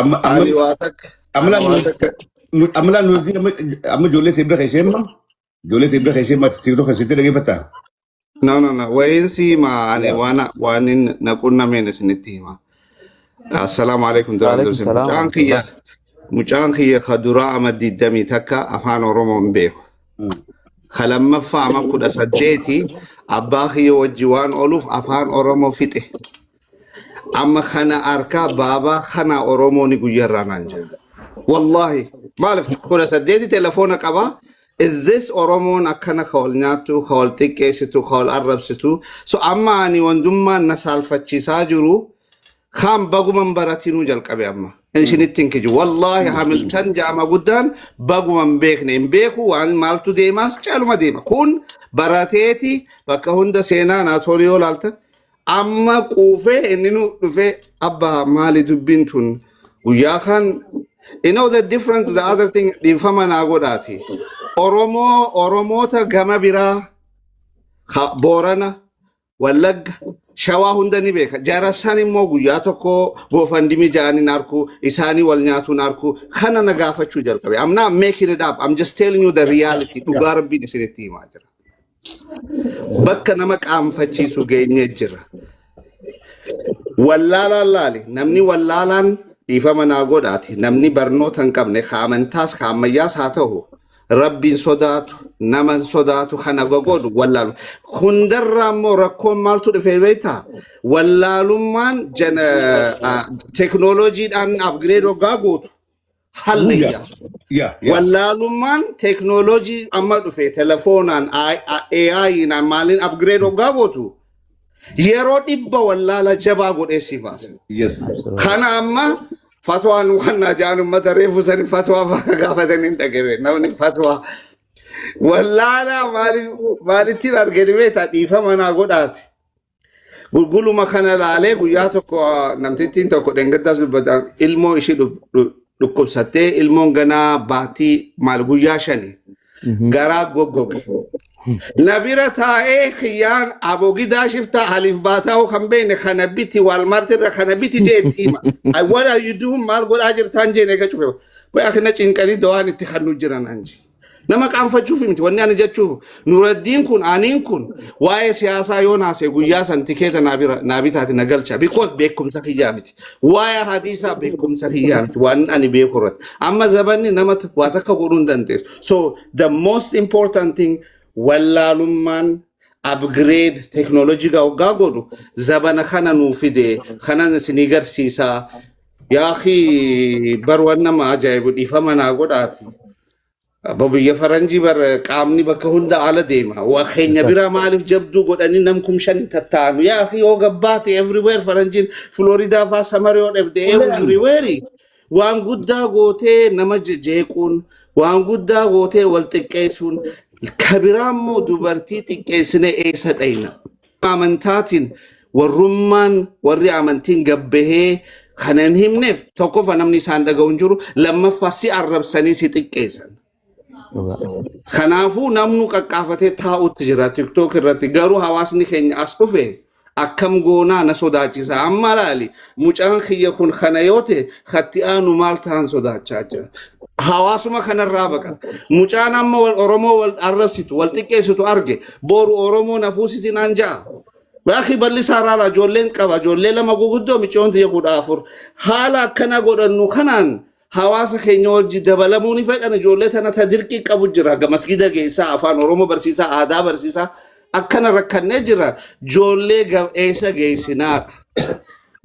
Amma amma Ani waa takka. Amma Ani waa takka. Amma laal nuti amma amma ijoollee ta'e bira keessee amma ijoollee ta'e bira keessee amma TikTok keessatti dhaggeeffatta. No, no, no. Wayiin si hima, ani waan waan inni na qunnameen isinitti hima. Assalaamu alaikum duraan Waalaikum dursee. salaam Mucaan kiyya warahmatullah. Mucaan kiyya ka duraa ama 21 afaan Oromoo hin beeku. Ka lammaffaa ama 18 abbaa kiyya wajji waan ooluuf afaan Oromoo fixe. Amma kana harkaa baabaa kana Oromoo ni guyyarraa naan jedha. Wallaahi maaliif 18 telefoona qabaa. Is this Oromoon akkana ka wal nyaattu, ka wal xiqqeessitu, ka wal arrabsitu? So amma ani wandummaan na saalfachiisaa jiru kaan baguman baratinuu jalqabe amma. Isinitti hin kiju. Wallaahi hamiltan jaama guddaan baguman beekne hin beeku, waan maaltu deemaa caaluma deema. Kun barateeti bakka hunda seenaa naatoolii yoo laaltan amma quufee inni nu dhufee, abbaa maali dubbiin tun guyyaa kan. You know the difference, the other thing, dhiifama naa godhaati. Oromoo Oromoota gama biraa Boorana, Wallagga, Shawaa hunda ni beeka. Jara san immoo guyyaa tokko GoFundMe ja'anii arku, isaanii wal nyaatuun arku, kana na gaafachuu jalqabe. I'm not making it up. I'm just telling you the reality. Dhugaa Rabbiin isinitti himaa jira. Bakka nama qaanfachiisu geenyee jira. Wallaalaan laali. Namni wallaalaan, dhiifama naa godhaati. Namni barnoota hin qabne, ka amantaas ka ammayyaas haa ta'u, Rabbiin sodaatu, nama hin sodaatu, kana godhu wallaalu. Hundarraa immoo rakkoon maaltu dhufee beektaa? Wallaalummaan jana teknooloojiidhaan upgrade hoggaa gootu hallayyaa. Yaa yaa. Wallaalummaan teknooloojii amma dhufe telefoonaan AI'naan maaliin upgrade hoggaa gootu yeroo 100 wallaala jabaa godhee si baasa. Kana amma fatwaan waan jaan uummata reefu sani fatwaa fa'aa gaafatanii hin dhageenye, namni fatwaa wallaala maalittiin argani beektaa? Dhiifama naa godhaati. Gulguluma kana laalee guyyaa tokko namtittiin tokko dheengaddaas dubbatan ilmoo ishii dhukkubsattee, ilmoon ganaa baatii maal guyyaa 5 garaa goggoge. Na bira taa'ee kiyyaan abogidaa shiftaa aliif baataa kan beekne kana biti Walmart irra kana biti jeetti hima. What are you doing, maal godhaa jirtaan jeen eega cufe. Wayi akkana cinqanii dawaan itti kannu jiran anji. Nama qaanfachuuf miti wanni ani jechuuf, Nuraddiin kun aniin kun waa'ee siyaasaa yoo naase guyyaa san tikeeta naa bira naa bitaati na galcha, because beekumsa kiyyaa miti. Waa'ee hadiisaa beekumsa kiyyaa miti waan ani beeku irratti. Amma zabanni nama waa takka godhuu hin dandeessu. So the most important thing, wallaalummaan upgrade teknoolojii hoggaa godhu zabana kana nuu fide, kanan isinii garsiisaa. Yaa akhi, bar waan nama ajaa'ibu, dhiifama naa godhaati. Abba biyya faranjii bar qaamni bakka hunda ala deema. Waa keenya biraa maaliif jabduu godhanii nam 5000 tattaa'anu? Yaa akhi, yoo gabbaate everywhere faranjiin Floridaa faa summer yoo dhabde everywhere. Waan guddaa gootee nama jeequun, waan guddaa gootee wal xiqqeessuun, kabiraa immoo dubartii xiqqeessine eessa dhayna? Amantaatiin warrummaan warri amantiin gabbahee kana hin himneef, tokkoffaa namni isaan dhaga'u hin jiru, lammaffaa si arrabsanii si xiqqeessan. Kanaafuu namnu qaqqaafatee taa'utti jira TikTok irratti, garuu hawaasni keenya as dhufe akkam goonaa na sodaachisa. Amma laali, mucaan kiyya kun kana yoo ta'e katti aanu maal ta'an sodaachaa jira. Hawaasuma kanarraa baqata. Mucaan amma wal Oromoo wal arrabsitu, wal xiqqeessitu arge, boru Oromoo nafuusisinaan ja'a. Baakii bal'isaa raala ijoolleen qaba, ijoollee lama guguddoo, micoon tiyya 14. Haala akkana godhannu kanaan hawaasa keenya wajji dabalamuu ni fedhan, ijoollee tana ta dirqii qabu jira. Masgida geessaa, afaan Oromoo barsiisaa, aadaa barsiisaa, akkana rakkannee jira. Ijoollee eessa geessinaadha?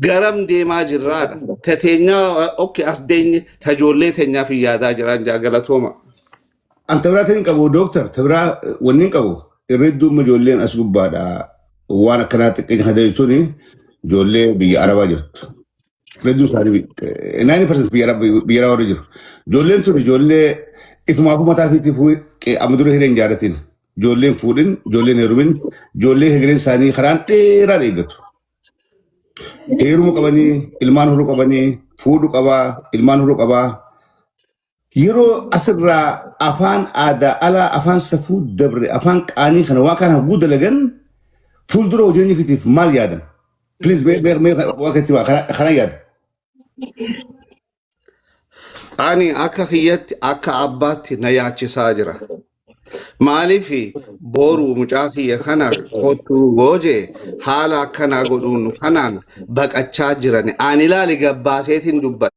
Garam deemaa jirraadha? Ta teenyaa okay as deenye, ta ijoollee teenyaaf hin yaadaa jiraan jaa, galatooma. An tabiraatiin hin qabu dooktar, tabiraa wanni hin qabu irra hedduun ijoolleen as gubbaadha, waan akkanaa xiqqeenya kan ta'e suni ijoollee biyya Arabaa jirtu. Hedduu isaanii 90% biyya Arabaa warra jiru. Ijoolleen tun ijoollee ifumaafuu mataa ofiitiif amma dura hireen jaalatin. Ijoolleen fuudhin, ijoolleen heerumin, ijoollee hegereen isaanii karaan dheeraan eeggatu. Heeruma qabanii, ilmaan horuu qabanii, fuudhu qabaa, ilmaan horuu qabaa. Yeroo asirraa afaan aadaa alaa, afaan safuu dabre, afaan qaanii kana waan kana hagguu dalagan, fuuldura hojii ofiitiif maal yaadan? Please, mee mee mee waa keessatti waa kana yaada. Ani akka kiyyatti, akka abbaatti na yaachisaa jira. Maaliif boru mucaa kiyya kana kottuu goojee haala akkanaa godhuun kanaan baqachaa jiran. Ani ilaali, gabbaaseetiin dubbadhe.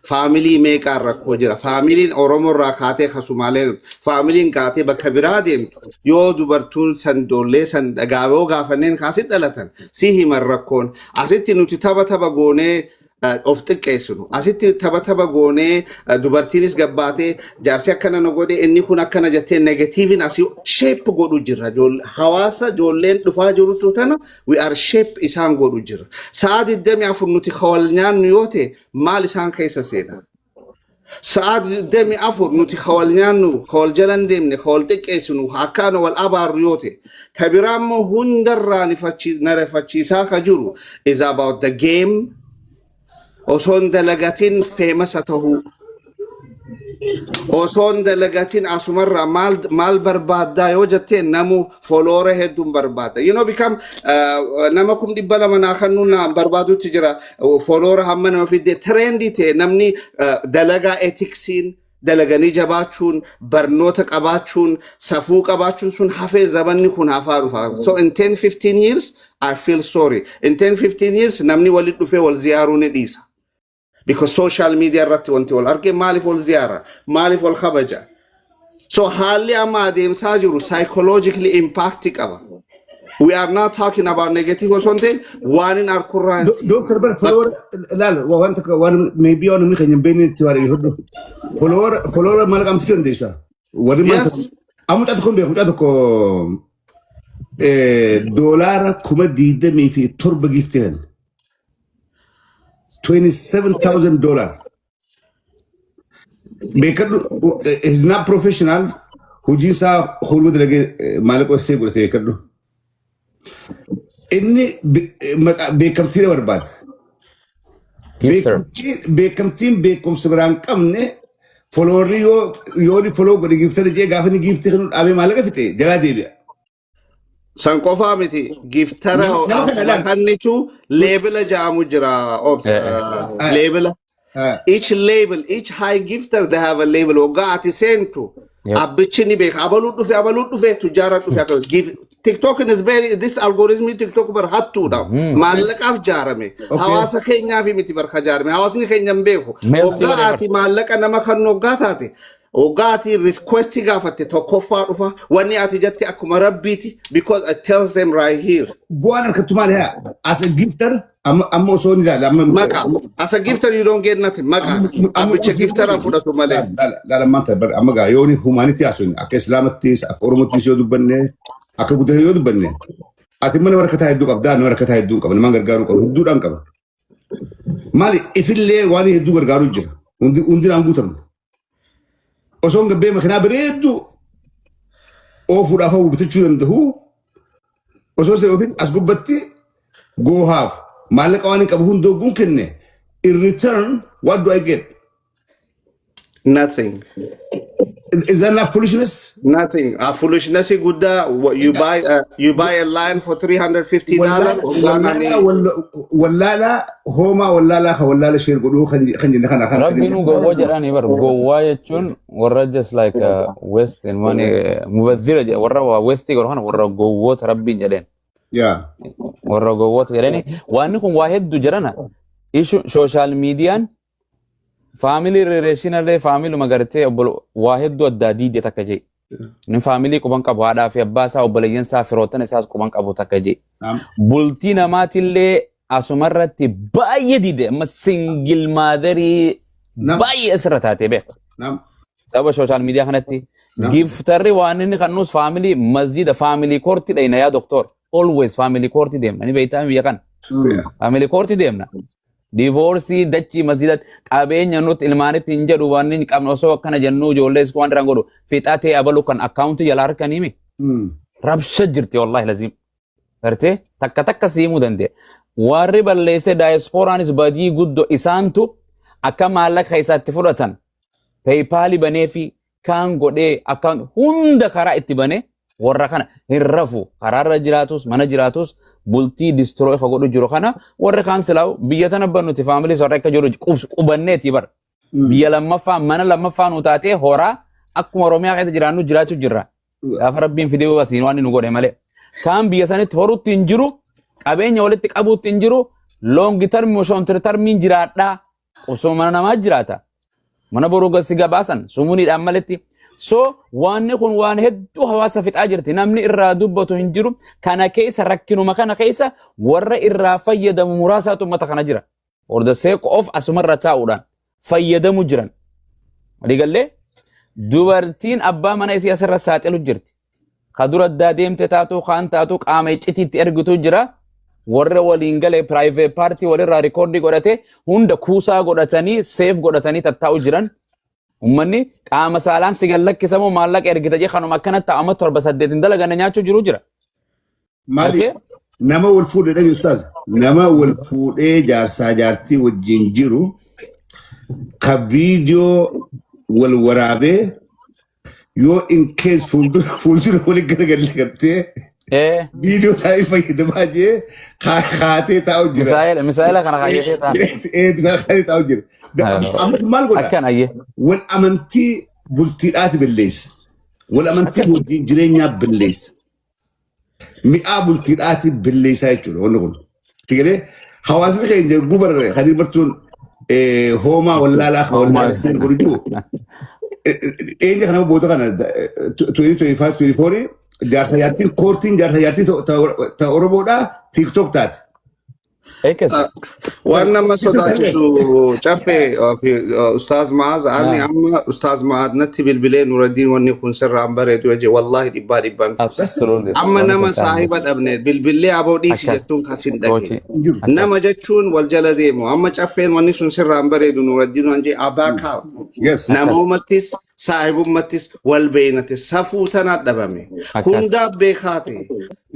Family meeqaan rakkoo jira. Familyn Oromoo irraa kaatee kasumaalee familyn kaatee bakka biraa deemtu, yoo dubartuun san doollee san dhagaaboo gaafanneen kaasit dhalatan si himan rakkoon. Asitti nuti tapha tapha goonee of xiqqeessinu. Asitti tapha tapha goonee dubartiinis gabbaatee jaarsi akkana na godhe, inni kun akkana jettee negativeiin asii shape godhu jira. Hawaasa ijoolleen dhufaa jirutu tana we are shape isaan godhu jira. Sa'a 24 nuti kawal nyaannu yoo ta'e maal isaan keessa seena? Sa'a 24 nuti kawal nyaannu, kawal jalan deemne, kawal xiqqeessinu, akkaan wal abaarru yoo ta'e, tabiraa immoo hundarraa na rifachiisaa ka jiru is about the game. Osoon dalagatin famous tahuu, osoon dalagatin asumarraa maal maal barbaaddaa yoo jettee, namu follower hedduun barbaada. Become nama 200,000 naa kannuu na barbaadutti jira. Follower hamma nama fidde trendy ta'e, namni dalagaa ethicsiin dalaganii jabaachuun, barnoota qabaachuun, safuu qabaachuun sun hafee zamanni kun hafaa dhufa. So in 10 15 years I feel sorry. In 10 15 years namni walitti dhufee wal ziyaaruu ni dhiisa. Because social media irratti wanti wal arge, maaliif wal ziyaara? Maaliif wal kabaja? So haalli amma adeemsaa jiru psychologically impact qaba. We are not talking about negative osoo hin ta'in, waan hin arkurraa hin siima. Dooktar, bar follower ilaal, waan takka, waan maybe waan namni keenya hin beekne itti waan dhaggeeffadhu. Follower maal qabsiisuu dandeessa? Warri maal Amma mucaa tokko hin beeku, mucaa tokko $27,000 gift kan. $27,000. Beekadhu, is not professional. Hojiin isaa hooluma dalagee maallaqa osoo godhate, beekadhu. Inni beekamtii barbaada. Gifter. Beekamtiin beekumsa biraan qabne, followerri yoo inni follow godhe gifter jee, gaafa inni giftii kennu dhaabee maallaqa fixe jalaa deebi'a. San qofaa miti, giftera Nama kana akkuma ilaali. kannitu label ja'amu jira. Obs label. Each label, each high gifter, they have a label. Waggaa ati seentu abbichi ni beeka. Abaluu dhufe, abaluu dhufe, tujjaara dhufe akka give. TikTok is very, this algorithm TikTok bar hattuudha. Maallaqaaf jaarame. Hawaasa keenyaaf miti bar ka jaarame. Hawaasni keenya hin beeku. Meeltii Waggaa godhee ati maallaqa nama kan waggaa taate, waggaa ati request gaafatte tokkoffaa dhufa. Wanni ati jette akkuma rabbiiti, because it tells them right here. Bu'aan harkattu maali haa? As a gifter amma osoo hin ilaale amma Maqa. As a gifter you don't get nothing. Maqa. Abbicha giftera fudhatu malee. Laala, maanta amma gaa yooni humanity haasofne, akka islaamattis akka oromottis yoo dubbanne, akka guddate yoo dubbanne, ati mana barakataa hedduu qabdaa, nama barakataa hedduu qaba, nama gargaaruu qaba hedduudhaan qaba. Maali ifillee waan hedduu gargaaruu jira, hundi hundi naan guutamne. Osoo hin gabbee makinaa bareedduu oofuudhaaf hawwu bitachuu danda'u, osoo isa oofin as gubbatti goohaaf maallaqa waan hin qabu hundoo gun kenne, in return what do I get? Nothing. Is that not foolishness? Nothing. A foolishness guddaa. You buy a line for $350. Wallaalaa hoomaa, wallaalaa kan wallaala share godhuu kan jenne kana. Rabbiin gowwaa jedhanii bar, gowwaa jechuun warra just like waste and money, mubazzira jedha, warra waa waste godhu kana, warra gowwoota rabbiin jedheen. Warra gowwoota jedhanii waan kun waa hedduu jedhana. Issue social mediaan family relationallee, familyuma gartee obbolo waa hedduu addaa diide takka jee. Inni family quban qabu, haadhaa fi abbaa isaa, obboleeyyan isaa, firoottan isaas quban qabu takka jee. Bultii namaatillee asumarratti baay'ee diide, amma single motherii baay'ee asirra taatee beeka. Sababa social media kanatti. Gifterri waan inni kannus family masjida, family courti dhayna yaa doktor. Always family courti deemna. Ni beektaa biyya kana. Family courti deemna. Divorce dachii masjidatti qabeenya nuti ilmaanitti hin jedhu, waan inni qabnu osoo akkana jennuu ijoollee waan irraan godhu fixatee abalu kan accountii jala harkanii mi. Rabsha jirti, wallahi lazim. Gartee takka takka siimuu dandeenya. Warri balleessee diasporaanis badii guddoo isaantu akka maallaqa isaatti fudhatan PayPalii banee fi kaan godhee account hunda karaa itti banee, warra kana hin rafu, karaarra jiraatus mana jiraatus bultii destroy ka godhu jiru kana, warri kaan silaa'u biyya tana bannuti family warra akka jiru qubanneeti bara. Biyya lammaffaa, mana lammaffaa nu taatee horaa akkuma Oromiyaa keessa jiraannu jiraachuu jirra. Gaafa Rabbiin fidee asiin waan nu godhe malee. Kaan biyya sanitti horutti hin jiru, qabeenya walitti qabuutti hin jiru, long term short termiin jiraadhaa. Osoo mana namaa jiraata. Mana boruu gad si gabaasan sumuuniidhaan maletti. So waanni kun waan hedduu hawaasa fixaa jirti. Namni irraa dubbatu hin jiru. Kana keessa, rakkinuma kana keessa, warra irraa fayyadamu muraasaatu uummata kana jira. For the sake of asumarra taa'uudhaan fayyadamu jiran. Waliigallee dubartiin abbaa mana isii asirra saaxilu jirti. Ka dura addaa deemte taatu kaan taatu qaama iccitiitti ergitu jira. Warra waliin galee private party walirraa record godhate hunda kuusaa godhatanii, save godhatanii tattaa'u jiran. Uummanni qaama saalaan si gallakkisamoo maallaqa ergita jee kanuma akkanatti ta'ama 7 8 hin dalaganne nyaachuu jiru jira. Maali nama wal fuudhee dhage ustaaz, nama wal fuudhee jaarsaa jaartii wajjin jiru ka viidiyoo wal waraabee yoo in case fuuldura waliin garagalee gartee viidiyoo taa'ee fayyadamaa jee kaatee taa'u jira. Misaa'ela kana kaayyatee ta'an. Misaa'ela kaatee taa'u jira. Amma maal godha? Akkan ayyee. Wal amantii bultiidhaati balleessa. Wal amantii wajjin jireenyaa balleessa. Mi'aa bultiidhaati balleessaa jechuudha wanni kun. Sigalee hawaasni keenya gubar kan bartuun hoomaa wallaalaa wallaalaa godhu jiru. Eenyu kana booda kana 2025 24 jaarsa jaartiin koortiin jaarsa jaartii ta Oromoodhaa TikTok taate. Eekas. Waan nama sodaachisu, caffee fi Ustaaz Maaz, ani amma Ustaaz Maaz natti bilbilee, "Nuraddiin, wanni kun sirraan bareedu" jee, wallahi dhibbaa dhibbaan. Amma nama saahiba dhabne bilbilee aboo dhiisi jettuun kasin dhage. Nama jechuun wal jala deemu. Amma caffeen wanni sun sirraan bareedu, Nuraddiin, waan jee abaa kaa'u. Namoomattis saahibummattis wal beeynatis safuu tanaa dhabame. Hundaa beekaa ta'e.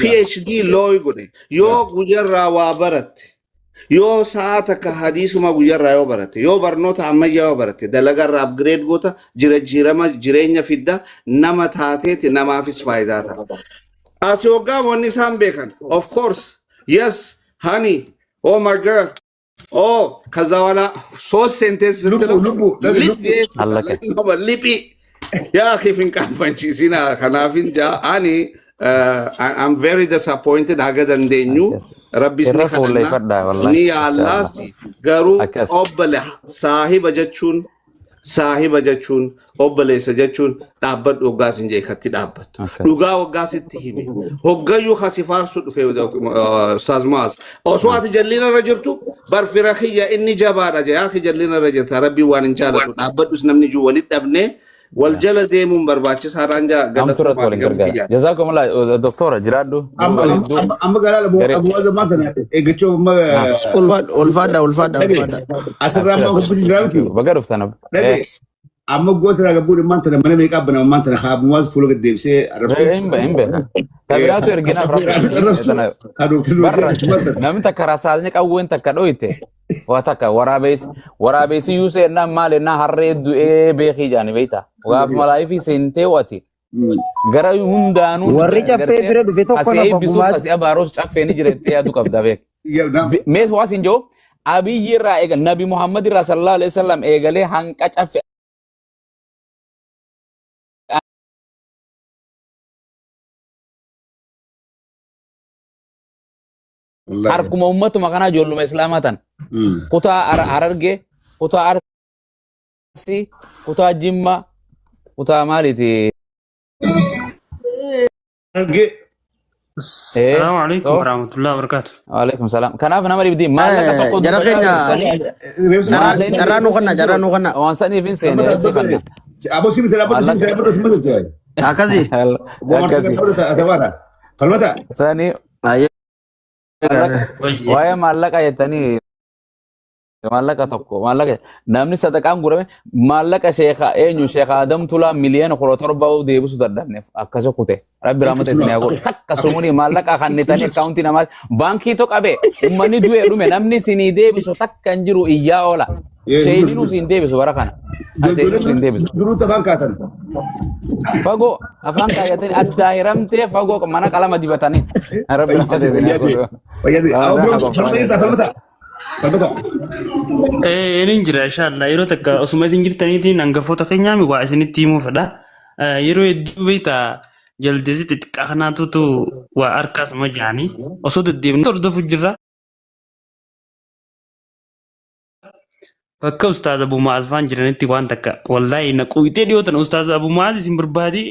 PhD looy godhe, yoo guyyarraa waa baratte, yoo sa'a takka hadiisuma guyyarraa yoo baratte, yoo barnoota ammayyaa yoo baratte, dalagarraa upgrade goota, jijjiirama jireenya fidda, nama taateeti namaafis faayidaa ta'a. Asi hoggaa wanni isaan beekan, of course, yes honey, oh my girl, oh ከዛ በኋላ ሶስት sentence ስትለው Lubbu lubbu. አለቀ። liphi yaa akhi finqaanfachiisina. Kanaafin jaa ani I'm very disappointed. Haga dandeenyu rabbis ni Irra kadhanna fuulleeffadhaa wallahi. ni yaallaas, garuu obbole saahiba jechuun obboleessa jechuun dhaabbadhu hoggaas hin jeekatti dhaabbattu dhugaa hoggaas itti hime hoggayyuu kasi faarsu dhufe. Ustaaz Muaz, osoo ati jallina irra jirtu bar fira kiyya inni jabaadha jee, yaa jallina irra jirta, rabbii waan hin jaalatu dhaabbadhus namni jiru walitti dhabnee wal jala deemuun barbaachisaadhaan jaa. Hamtu irratti waliin gargaara. Jazaakumullah doktora, jiraadhu. Amma amma amma garaa abu abu zaman tana eeggachuu amma. Ulfaadha, ulfaadha, ulfaadha. Asirraa amma gabbuu jira miti. Baga dhuftan. Dhage, amma gosa irraa gabbuu dhimmaan tana mana meeqaa bana ammaan tana haa Abu Muaz fuula gad deebisee arrabsu. Hin beeka. Tabiraatu erginaaf. Arrabsu. Haa doktor. Barra namni takka rasaasni qawween takka dhoyte waa takka waraabessi yuu seennaan maal ennaa harree du'ee beekii jaani beekta. Gaaf malaayifii seentee wati gara hundaanuu Warri caffee bira dhufe tokko asii lafa eebbisuus gumaas asii abaaruus caffee ni jira jettee yaaduu qabda beek. Mees waas hin jiru Abiyyi irraa eegal, Nabi Muhammad irraa sallallahu alaihi wasallam eegalee hanqa caffee harkuma ummatuma kanaa ijoolluma islaamaa tan kutaa Harargee, kutaa Arsii, kutaa Jimmaa, kutaa maaliiti? Harargee. Assalamu alaikum warahmatullahi wabarakatuh. Waalaikum salaam. Kanaaf nama dhibdi maallaqa tokko Jara keenya carraa nu kanna, carraa nu kanna. Waan saniif hin seene si kanna. Aboo si miti, aboo si miti, aboo si miti. Akkasi. Akkasi. Falmata. Sani waa'ee maallaqa jettanii, maallaqa tokko, maallaqa namni sadaqaan gurame, maallaqa sheeka eenyu, sheeka Adam Tulaa miliyoona 17 deebisu dadhabne akkasa kute. Rabbi rahmata isin haa godhu. Takka sumuni maallaqa kannitanii akkaawuntii namaa baankii to qabe, ummanni du'e dhume, namni isinii deebisu takka hin jiru, iyyaa oola. Sheeyinuu siin deebisu bara kana. Sheeyinuu siin deebisu. Duruu afaan kaatan. Fagoo afaan kaayyatanii addaa hiramtee fagoo mana qalama dibatanii. Rabbi rahmata isin haa godhu. Fayyade. Falmata. Falmata. Falmata. Inni jira inshallah yeroo takka osuma isin jirtaniitiin hangafoota keenyaami waa isinitti himuu fedha. Yeroo hedduu beektaa jaldeessi xixiqqaa kanaatutu waa harkaas ma jaanii osoo deddeebinee hordofu jirra. Bakka Ustaaz Abu Mu'aaz faan jiranitti waan takka wallaahi na quuyxee dhiyootan Ustaaz Abu Mu'aaz isin barbaadee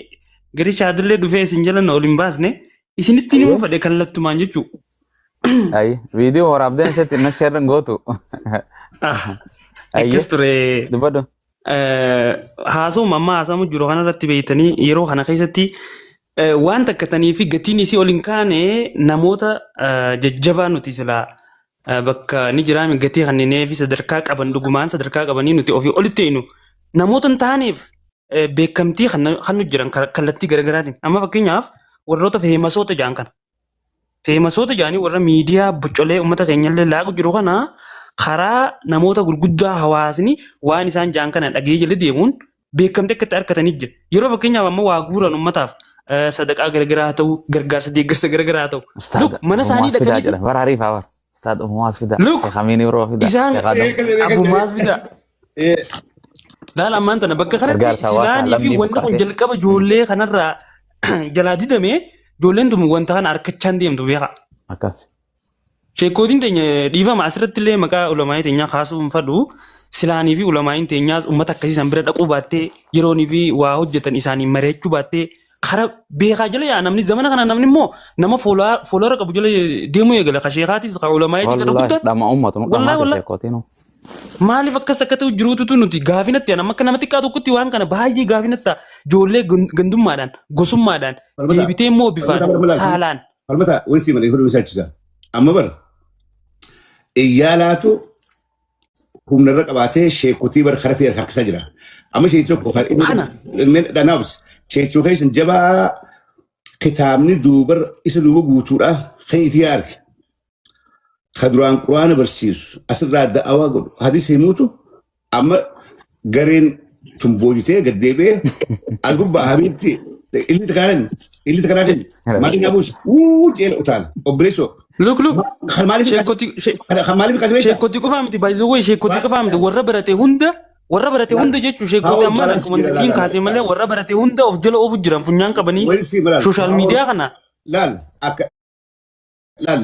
gara shaadillee dhufee isin jala na ol hin baasne isinitti himuu fedhe kallattumaan jechuu. Ayi, viidiyoo waraabdeen sitti na sheerran gootu. Ah, Ayyee, akkas ture. dubbadhu. Haasawuma amma haasamu jiru kanarratti beektanii yeroo kana keessatti waan takkatanii fi gatiin isii ol hin kaane namoota jajjabaa nuti silaa bakka ni jiraame gatii kanneenii fi sadarkaa qaban dhugumaan sadarkaa qabanii nuti ofii olitti eenu namoota hin taaneef beekamtii kan nu jiran kallattii garaagaraatiin amma fakkeenyaaf warroota feemasoota jedhan kana. Feemasoota jedhanii warra miidiyaa bocolee uummata keenyallee laaqu jiru kana karaa namoota gurguddaa hawaasni waan isaan jedhan kana dhagee jala deemuun beekamtii akka itti argatanii jira. Yeroo fakkeenyaaf amma waa guuran uummataaf sadaqaa garagaraa haa ta'u, gargaarsa deeggarsa garagaraa haa ta'u. Ustaad Look mana isaanii Abu Muaz fidaa dhaqanii jedha. Bara ariifaa bara. Ustaad Abu Muaz fidaa. Look Sheekh Amiin Ibroo fidaa. isaan Sheekh Adam. Abu Muaz fidaa. Laala ammaan tana bakka kanatti Gargaarsa hawaasaa silaanii fi lammii wanni kun buqqaatee. jalqaba ijoollee kanarraa jalaa didame ijoolleen tun wanta kana harkachaan deemtu beekaa. Akkas. Sheekootiin teenya dhiifama asirratti illee maqaa ulamaa'ii teenyaa kaasuu hin fadhu. Silaanii fi ulamaa'iin teenyaas uummata akkasii san bira dhaquu baattee yeroonii fi waa hojjetan isaanii mari'achuu baattee kara beekaa jala yaa namni zamana kana namni immoo nama foolora qabu jala deemuu eegala ka sheekaatis ka ulamaa'iitis irra Wallahi guddaa. dhama ummatu nu Wallahi dhamaate wallahi. sheekootiinu. Maaliif akkas akka ta'u jiruututu nuti gaafinatti amma akka nama xiqqaa tokkotti waan kana baay'ee gaafinatti ijoollee gandummaadhaan gosummaadhaan Falmata. deebitee immoo bifaan Falmata falmata. saalaan Falmata wani si malee godhu isaachisa. Amma bara iyyaalaatu humna irra qabaatee sheekotii bara karaa fi harkisaa jira. Amma sheekii tokko kan Kana. inni dhanaafis sheekuu keessan jabaa kitaabni duuba isa duuba guutuudha kan itti yaarke. Ka duraan quraana barsiisu asirraa da'awaa godhu hadiisa himuutu amma gareen tun boojitee gad deebi'ee as gubbaa habiibti illi takaanan illi takanaatin maaliin qabuus wuu jeela utaal obboleessoo Look look kan maaliif kan maaliif kaasee beektaa? Sheekoti qofaa miti baay'ee sheekoti qofaa miti warra barate hunda warra barate hunda jechuun sheekoti Haa amma balance akkuma jira ittiin laala. kaasee malee warra barate hunda of jala oofu jiran funyaan qabanii Wayii si malaan. social media kana Laal akka laal